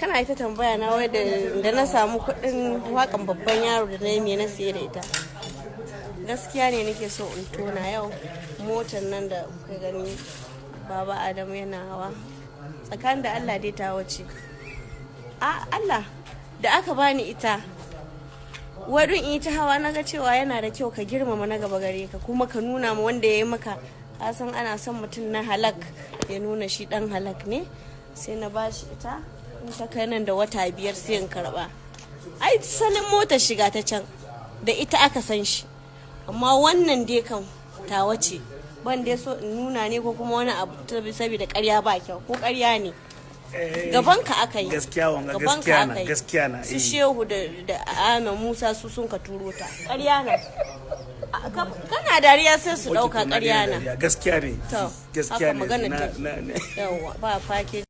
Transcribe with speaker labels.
Speaker 1: Kana ita tambaya na wai da na samu kuɗin wakan Babban Yaro da na yi, me na siye da ita. Gaskiya ne nake so in tona yau. Motar nan da kuka gani Baba Adamu yana hawa, tsakanin da Allah dai ta wuce a Allah da aka bani ita wurin in ta hawa, na ga cewa yana da kyau ka girmama na gaba gare ka, kuma ka nuna ma wanda ya yi maka. Ka san ana son mutum na halak ya nuna shi dan halak ne. Sai na bashi ita, in ta kai nan da wata 5 sai in karba. Ai salin motar shiga ta can da ita aka san shi. Amma wannan dai kan tawa ce, ban dai so in nuna ne ko kuma wani abu, saboda ƙarya ba kyau. Ko ƙarya ne? Gaban ka aka yi.
Speaker 2: Gaskiya wanga.
Speaker 1: Gaban ka
Speaker 2: Gaskiya na.
Speaker 1: aka yi.
Speaker 2: Gaskiya na.
Speaker 1: Su Shehu da Ahmed Musa su sun ka turo ta. Ƙarya na? Kana dariya, sai su ɗauka ƙarya na.
Speaker 2: Gaskiya ne.
Speaker 1: To,
Speaker 2: Gaskiya
Speaker 1: haka
Speaker 2: ne.
Speaker 1: magana take. Yawwa, ba fake.